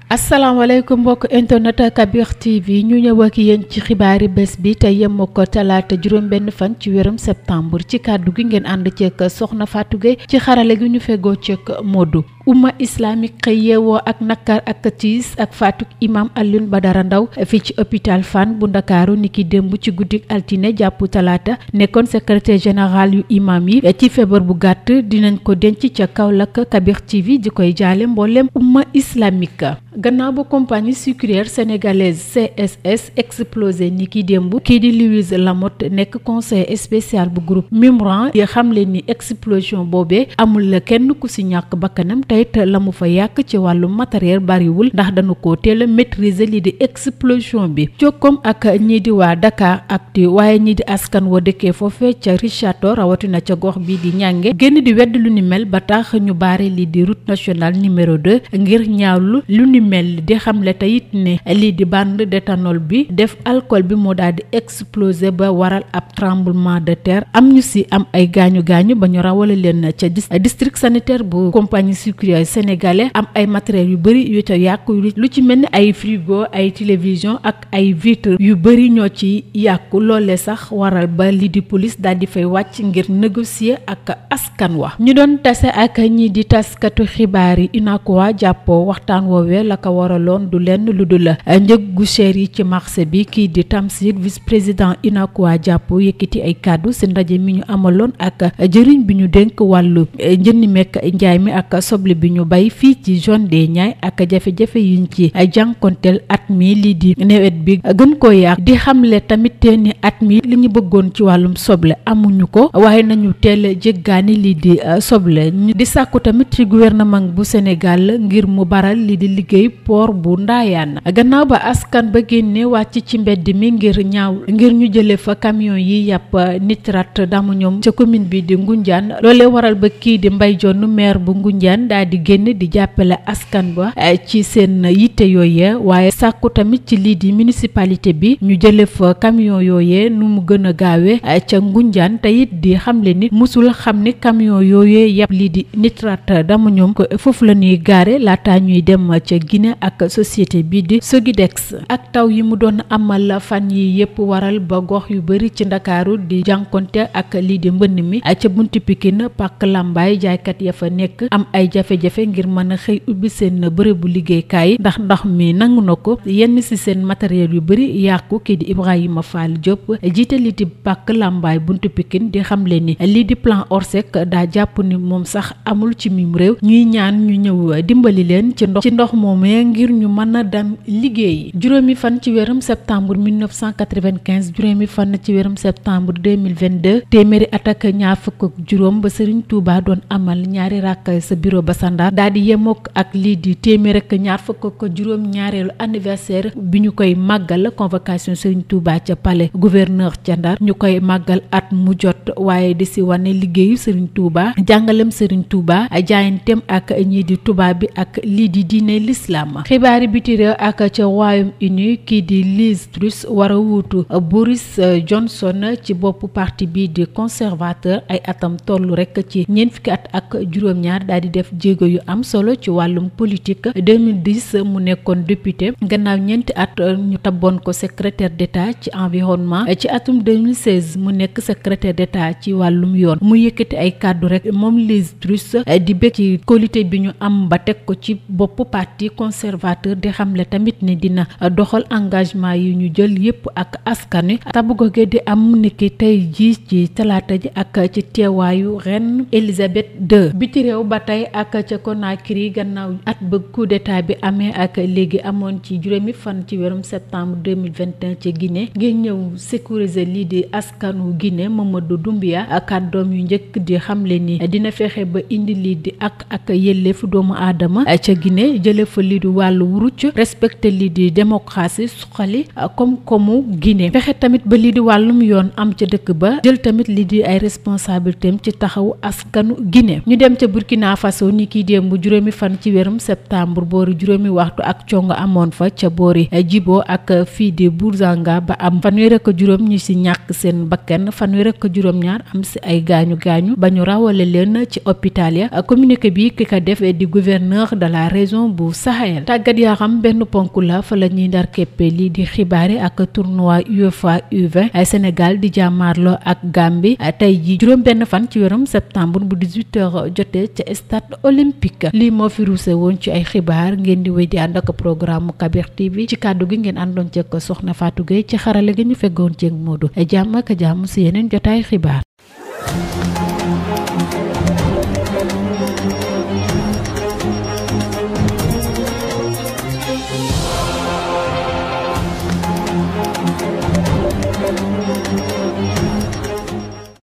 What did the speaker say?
asalaamaaleykum mbokk internet Kabir TV ñu ñëw ak yéen ci xibaari bés bi te yemoo ko talaata juróom-benn fan ci weerum septembre ci kàddu gi ngeen ànd ceeg soxna Fatou Gueye ci xarale gi ñu fegoo ceeg Modou. umma islamique xëy yeewoo ak nakar ak tiis ak faatuk imam Alioune Badara Ndao fii ci hôpital Fann bu Ndakaaru niki démb ci guddik altine jàpp talaata nekkoon secrétaire général yu imam yi ci feebar bu gàtt dinañ ko denc ca Kaolack. Kabir TV di koy jaale mboolem umma islamique. gannaaw ba compagnie sucrière sénégalaise CSS explosé niki démb kii di Louise Lamotte nekk conseiller spécial bu groupe Mimran di xamle ni explosion boobee amul la kenn ku si ñàkk bakkanam teyit la mu fa yàq ci wàllu matériel bariwul ndax dañu ko teel a maîtriser li di explosion bi. jokkoom ak ñii di waa Dakaractu waaye ñii di askan wa dëkkee foofee ca Richard Toll rawatina ca gox bi di ñànge génn di wedd lu ni mel ba tax ñu baare li di route nationale numéro 2 ngir ñaawlu lu ni mel di xamle teyit ne lii di bande d'éthanol bi def alcool bi moo daal di exploser ba waral ab tremblement de terre am ñu si am ay gaañu ba ñu rawale leen ca district sanitaire bu compagnie sucrière sénégalais am ay matériel yu bëri yu ca yàqu lu ci mel ni ay frigo ay télévision ak ay vitre yu bëri ñoo ci yàqu loole sax waral ba lii di police daal di fay wàcc ngir négocier ak askan wa ñu doon tase ak ñi di taskatu xibaar yi UNACOIS jàppoo waxtaan woowee la ko waraloon du lenn lu dul njëg gu cher yi ci marché bi kii di Tamsir vice président UNACOIS jàppoo yëkkati ay kàddu si ndaje mi ñu amaloon ak jëriñ bi ñu dénk wàllu njënd mekk njaay mi ak soble bi ñu bay fii ci zone des Niayes ak jafe-jafe yuñ ci jànkonteel at mi lii di nawet bi gën ko yàq di xamle tamit ni at mi li ñu bëggoon ci wàllum soble amuñu ko waaye nañu teel jéggaani lii di soble ñu di sàkku tamit ci gouvernement bu Sénégal ngir mu baral li di liggéey port bu Ndayane gannaaw ba askan ba génne wàcc ci mbedd mi ngir ñu jële fa camion yi yàpp nitrate d'ammonium ca commune bi di Ngoundiane loolee waral ba kii di Mbaye Dione maire bu Ngoundiane daal di génn di jàppale askan ba ci seen yitte yooyee waaye sàkku tamit ci lii di municipalité bi ñu jële fa camion yooyee nu mu gën a gaawee ca Ngoundiane te it di xamle ni musul xam ni camion yooyee yàpp lii di nitrate d'ammonium ko foofu la ñuy gaare laata ñuy dem ca Guinée ak société bi di Sogidex ak taw yi mu doon amal fan yi yépp waral ba gox yu bari ci Ndakaaru di jànkonte ak lii di mbënn mi ca buntu Pikine Pàkk Lambaay jaaykat ya fa nekk am ay jafe-jafe ngir mën a xëy ubbi seen bërëbu liggéeykaay ndax ndox mi nangu na ko yenn ci seen matériel yu bari yàqu kii di Ibrahima Fall Diop jiite lii di Pàkk Lambaay buntu Pikine di xamle ni lii di plan Orsec daa jàpp ni moom sax amul ci mim réew ñuy ñaan ñu ñëw dimbali leen ci ndox moomee ngir ñu mën a dem liggéey. juróomi fan ci weerum septembre 1995 juróomi fan ci weerum septembre 2022 téeméeri at ak ñaar fukk ak juróom ba Serigne Touba doon amal ñaari rakk sa bureau ba sa Ndar daal di yemook ak lii di téeméer ak ñaar fukk ak juróom ñaareelu anniversaire bi ñu koy màggal convocation Serigne Touba ca palais gouverneur ca Ndar ñu koy màggal at mu jot waaye di si wane liggéeyu Serigne Touba jàngalem Serigne Touba jaayanteem ak ñii di tubaab bi ak lii di diine l'islam. xibaari biti réew ak ca Royaume-Uni kii di Liz Truss war a wuutu Boris Johnson ci boppu parti bi di conservateur ay atam tollu rek ci ñeent fukki at ak juróom-ñaar daal di def jéego yu am solo ci wàllum politique 2010 mu nekkoon député gannaaw ñeenti at ñu tabboon ko secrétaire d'État ci environnement ci atum 2016 mu nekk secrétaire d'État ci wàllum yoon mu yëkkati ay kàddu rek moom Liz Truss di bëgg ci qualité bi ñu am ba teg ko ci boppu parti conservateur di xamle tamit ne dina doxal engagement yi ñu jël yépp ak askan wi tabu goge di am niki tey ji ci talaata ji ak ci teewaayu reine Elisabeth II biti réew ba tey ak ca Conakry gannaaw at ba coup d'état bi amee ak léegi amoon ci juróomi fan ci weerum septembre 2021 ci Guinée ngir ñëw sécuriser lii di askanu Guinée Mamadou Doumbouya kàddoom yu njëkk di xamle ni dina fexe ba indi lii di ak yelleefu doomu aadama ca Guinée jële fa lii di wàllu wuruc respecté lii di démocratie suqali koom-koomu Guinée fexe tamit ba lii di wàllum yoon am ca dëkk ba jël tamit lii di ay responsabilités ci taxawu askanu Guinée ñu dem ca Burkina Faso ni ki démb juróomi fan ci weerum septembre boori juróomi waxtu ak congo amoon fa ca boori Djibo ak fii di Bourzanga ba am fanweer ak juróom ñu ci ñàkk seen bakkan fanweer ak juróom-ñaar am ci ay gaañu ba ñu rawale leen ci hôpital ya. Communiqué bi ki ka def di gouverneur de la région bu Sahel. Tàggat yaram benn ponk la fa la ñuy ndar keppe lii di xibaare ak tournoi UEFA U20 ay Sénégal di jàmmaarloo ak Gambie tey ji juróom benn fan ci weerum septembre bu 18h jotee ca stade olympique. Lii moo fi ruuse woon ci ay xibaar ngeen di wéy di ànd ak programme Kabir TV ci kàddu gi ngeen àndoon ceeg soxna Fatou Gueye ci xarale gi ñu feggoon ceeg Modou jàmm ak jàmm si yeneen jotaay xibaar.